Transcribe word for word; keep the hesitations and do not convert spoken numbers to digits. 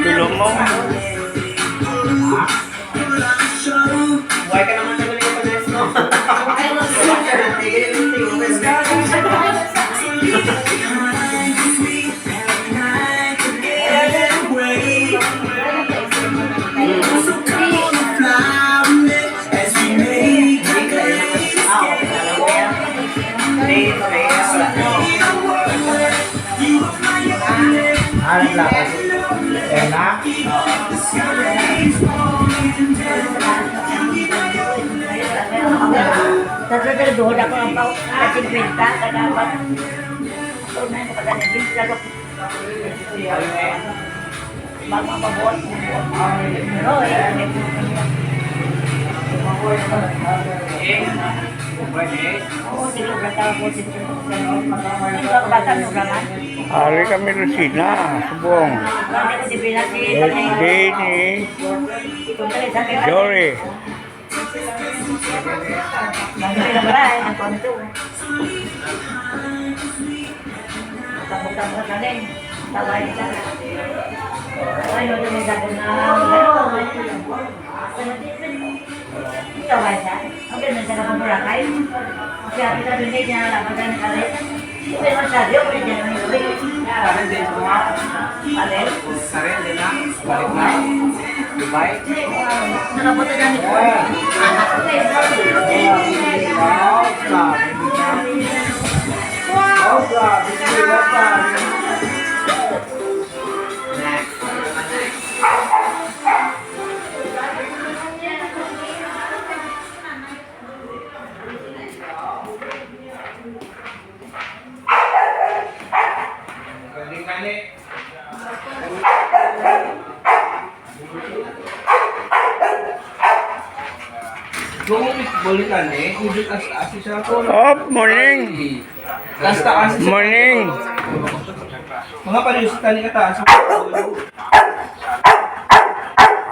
Tulong mo. Why ka naman nagulay sa dress mo? Alam lang. Ayan na. Tatlo, tatlo, duha na ko ang pao. Sa singkwenta, kada apat. Ito na, nakatanim din sa loob. Baka mabuhat mo. Oo, eh. Oo, sige, bata ko, sige. Ikaw, bata mo, gaman? Ari kami Lucina, subong. Bata ko, sige, sige, sige. Dini. Jory. Karen, di na. Balik na. Dubai. Nakapunta na ni. Wow, grabe. Wow, grabe. Next. Kung balikan eh, ibig as as siya ko. Op, morning. Basta as morning. Mga paliw sa tani kataas.